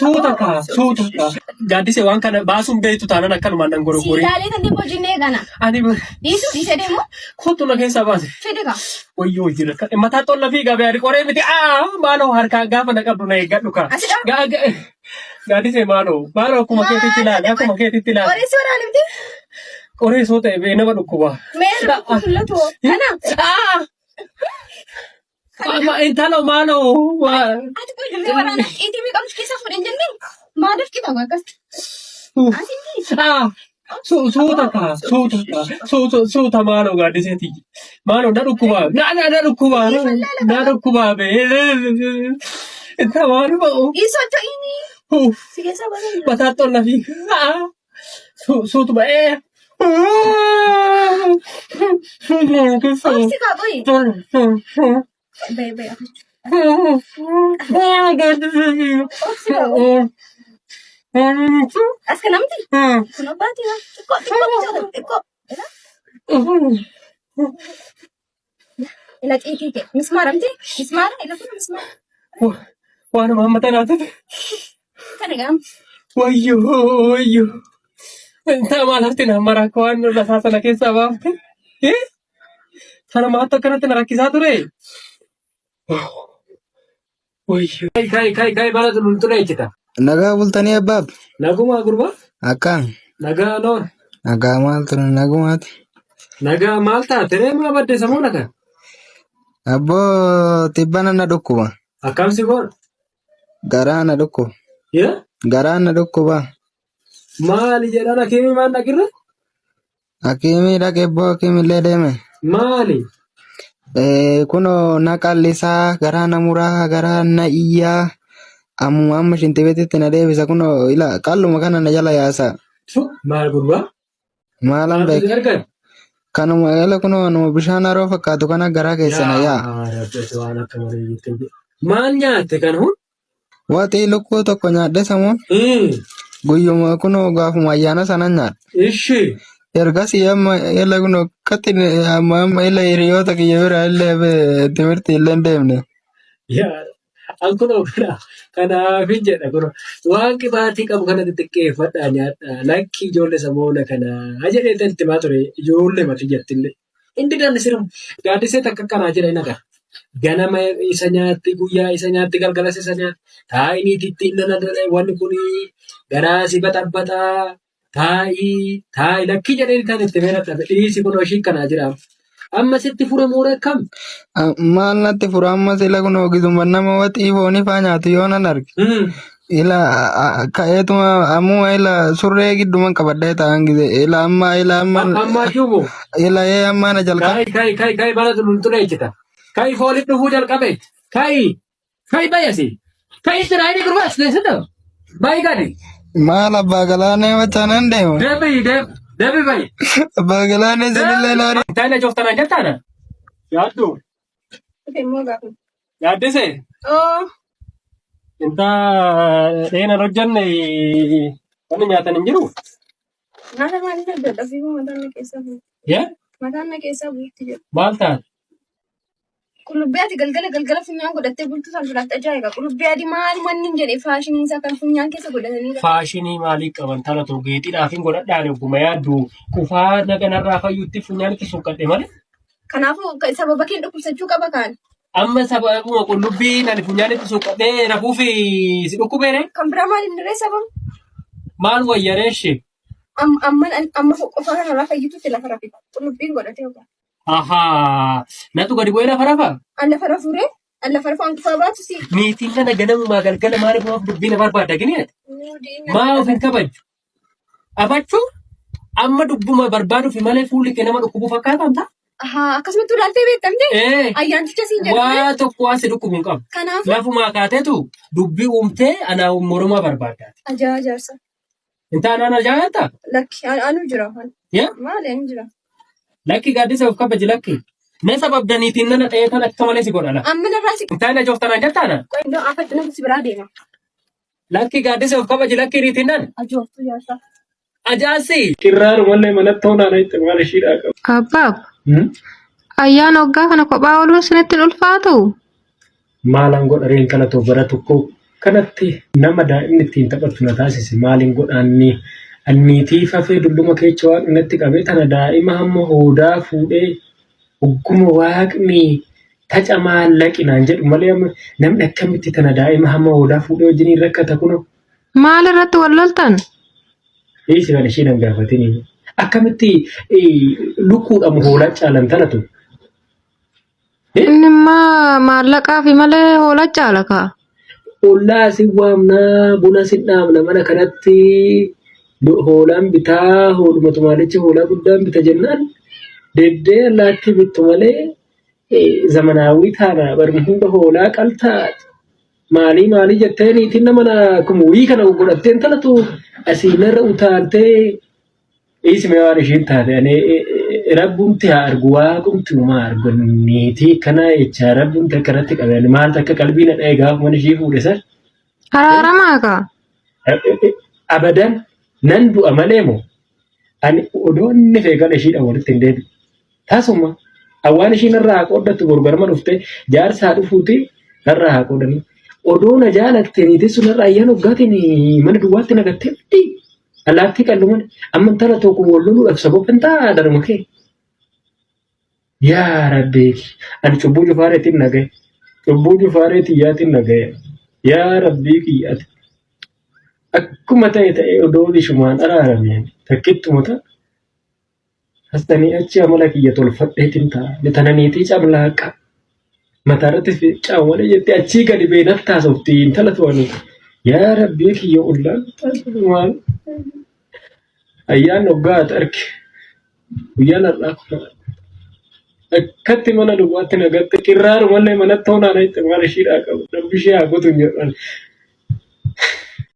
Suuta kaa, suuta kaa. Gaaddisee waan kana baasuun beektu taanaan akkanumaan nan Si gorogoree. ilaalee kan deemu hojiin eegana. Ani Dhiisu dhiisee deemu kottu na keessaa baase. fedhe kaa. Wayyoo jira. Mataa xolla fi gabee ani qoree miti. Aa maaloo harkaan gaafa na qabdu na eeggadhu kaa. Asidha. Gaaddisee maaloo maaloo akkuma keetitti ilaali akkuma keetitti ilaali. Qoree si waraanifti. Qoree soo ta'e bee nama dhukkuba. Mee mul'atu. Kana. Aa! Intalo maaloo. Ati kun dirree waraanaa xiitii meeqa keessa fuudhan jennee maaliif qixaa akkas? Asitti. Aa! Suuta kaa suuta kaa suuta suuta maaloo gaaddisee tiyyi. Maaloo na dhukkuba na na na dhukkuba na dhukkuba bee. Inta maaloo. Dhiisoo ta'ini. Si keessaa baasanii. Mataa xolla fi suutuma ee. Obsi kaa qoyi. Bayi bayi afachuu. Obsi kaa qoyi. As kan namti. Kun abbaatii haa. Xiqqoo xiqqoo bichaadha xiqqoo. Ila xiitii kee. Mismaara miti? Mismaara ila kun mismaara. Waanuma amma tanaatu. Kana gaam. Wayyoo wayyoo. Intaa maal hafti na mara akka waan lasaa sana keessaa baafte. Sana maaltu akkanatti na rakkisaa ture? Wayyoo. Kai kai kai bara tulun ejjeta. Nagaa bultanii abbaab. Nagumaa gurbaa? Akkam. Nagaa loon. Nagaa maal ture nagumaati. Nagaa maal taate ree maa badde samoona kan? Abboo tibbana na dhukkuba. Akkam si godha? Garaa na dhukkuba. Yee? Garaa na dhukkuba. Maali jedhaan hakiimii maal dhaqirre? Hakiimii dhaqe abboo hakiimillee deeme. Maali? Kunoo na qallisaa garaa na muraa garaa na iyyaa ammuma amma shintibeetitti na deebisa kunoo ila qalluma kana na jala yaasa. Maal gurbaa? Maalan Maaltu si beeka. argate? Kanuma ila kunoo anuma bishaan haroo fakkaatu kana garaa keessa na yaa. Yaa Rabbi ati waan akka malee jettee jedhe. Maal nyaatte kana hun? Waxii lukkuu tokko nyaadhe samuun guyyuma kunoo gaafuma ayyaana sana nyaadhe. Ishi. Ergasii amma ila kunoo akkatti amma amma ila hiriyoota kiyya bira illee timirtii illee hin deemne. Yaa an kunoo kana kanaafin jedha kunoo waan qibaatii qabu kana xixiqqeeffadhaa nyaadhaa lakki ijoollee samoona kanaa jedhee itti himaa ture ijoollee mati jettillee. Hundi gaaddisee gaaddisee takka akkanaa jedha hin agarra. Ganama isa nyaatti, guyyaa isa nyaatti, galgalas isa nyaatti. Taa'ii ittiin nana wanni kun garaa si baxabbaxaa. Taa'ii taa'ii lakkii jedhee kan itti meera dhabe dhiisi kun hojii kanaa jira. Amma sitti fure muure akkam? Maal natti fura ammas ila kunoo gizuma nama waxii foonii faa nyaatu yoo nan arge. Ila ka'eetuma ammuma ila surree gidduman qabadhee ta'an gize ila amma ila amma Ammaa juubu. ila ee amma na jalqaba. Kai kai kai kai bara tulun ejjeta. Kai fooliin dhufuu jalqabe. Kai kai bayasi. Kai jira inni gurbaas keessatti. Bayi gadi. Maal abbaa galaanee wachaan deema. Deebi deebi deebi bayi. Abbaa galaanee sanillee naari. Taa'ina jooftanaan jettaana. Yaaddu. Dhufe immoo gaafa. Yaaddise. Oo. Intaa dheenan hojjanne wanni nyaatan hin jiru. Nyaata maalii hojjedha? Fiiguu mataan na keessaa buuti. Yaa Mataan na keessaa buuti jedhu. maal taate? Qullubbii ati galgala galgala funyaan godhattee bultu san fudhatte ajaa'iba. Qullubbii adii maali manni hin jedhe faashiniin isaa kan funyaan keessa godhatanii. Faashinii maalii qaban tana too geexiidhaaf hin godhadhaan ogguma yaaddu qufaa naganarraa fayyutti funyaan itti suuqqadhe malee. Kanaafuu sababa keen dhukkubsachuu qaba kaan. Amma sababuma qullubbii ani funyaan itti suuqqadhee rafuuf si dhukkubeere Kan biraa maal inni ree sababa? maal wayyaree ishee? Amma amma qofaa kanarraa fayyitutti lafa rafe. Qullubbiin godhatee ogaa. Ahaa natu gadi bu'ee lafa rafa. An lafa rafuuree an lafa rafuu an qufaa baatu si. Niitiin kana ganamumaa galgala maaliif of dubbii na barbaadda gini ati? Maa of hin kabajju? Abachuu amma dubbuma barbaaduuf malee fuulli kee nama dhukkubu fakkaata amta? Ahaa akkasumatti ulaaltee beektamte? Ee Ayyaanticha siin jedhu. waa tokko waan si dhukkubu hin qabu. Kanaafuu Lafumaa kaateetu dubbii uumtee anaa moromaa barbaaddaati. ajaa'iba jaarsa. Intaa anaan ajaa'ibta? Lakki anu jira. Yaa Maali anu jira. lakki gaaddisa of kabaji lakki. Na sababdaniitiin nana xeetan akka malee si godha la. Amma narraa si Intaa na jooftanaan jettaana? qoindoo afatti nama si biraa deema. Lakki gaaddisa of kabaji lakki riitiin nan. Ajooftuu jaarsa. Ajaa'si. Kirraarumallee manatti hoonaan itti maal ishiidhaa qabu. Abbaab, ayyaana waggaa kana kophaa ooluun isinitti hin ulfaatu? Maalan godha reen kana too bara tokko Akkanatti nama daa'imni ittiin taphattu na taasise maaliin godha anni anniitii fafee dulluma keecha waaqni natti qabee tana daa'ima hamma hoodaa fuudhee hogguma waaqni taca maallaqi naan jedhu malee amma namni akkamitti tana daa'ima hamma hoodaa fuudhee wajjiniin rakkata kunoo. Maal irratti wal loltan? Dhiisi kan ishee nan gaafatini. Akkamitti lukkuudhamu hoolaa caalan tanatu. Inni immoo maallaqaafi malee hoolaa caala kaa. Ollaa si waamnaa buna si dhaabna mana kanatti hoolaan bitaa hooluma tumaalicha hoolaa guddaan bita jennaan deddee allaattii bittu malee zamanaawwii taana baruma hunda hoolaa qaltaa maalii maalii jettee niitiin nama na akkuma wayii kana godhattee intalatu asii narra utaaltee dhiisi mee waan ishiin taate ani rabbumti haa argu waaqumti uumaa argu niitii kana jechaa rabbumti akka irratti qabe ani maaltu akka qalbii na dha'e gaafa mana ishii fuudhe san Araaramaa kaa. Abadan nan du'a malee moo ani odoo inni feegala ishiidhaan walitti hin deebi'u. Tasuma awwaan ishiin irraa haa qooddattu boru garma dhuftee jaarsa haa dhufuuti narraa haa qoodanii. Odoo na jaalatte niitiin sun irraa ayyaana waggaatiin mana duwwaatti na gattee fiddi. Allaattii qallu mana amma intala tokko wal loluudhaaf sababa hin ta'a daruma kee. Yaa Rabbii ani cubbuu jufaareetiin na gahe. Cubbuu jufaaree tiyyaatiin na gahe. Yaa Rabbii kiyya ati akkuma ta'e ta'e odoo ishumaan araarame takkittuma ta'a. Hastanii achi amala kiyya tolfadheetiin ta'a. Ni tana niitii camlaaqa. Mataa irratti fincaamu malee jettee achii gadi ba'ee natti haasofti intala to'anii. Yaa Rabbii kiyya ollaan maal ayyaan hoggaa ati arge guyyaan har'aa kun akkatti mana duwwaatti nagatte qirraarumallee manatti hoonaan itti maal ishiidhaa qabu rabbi ishee haa kutu hin jedhan.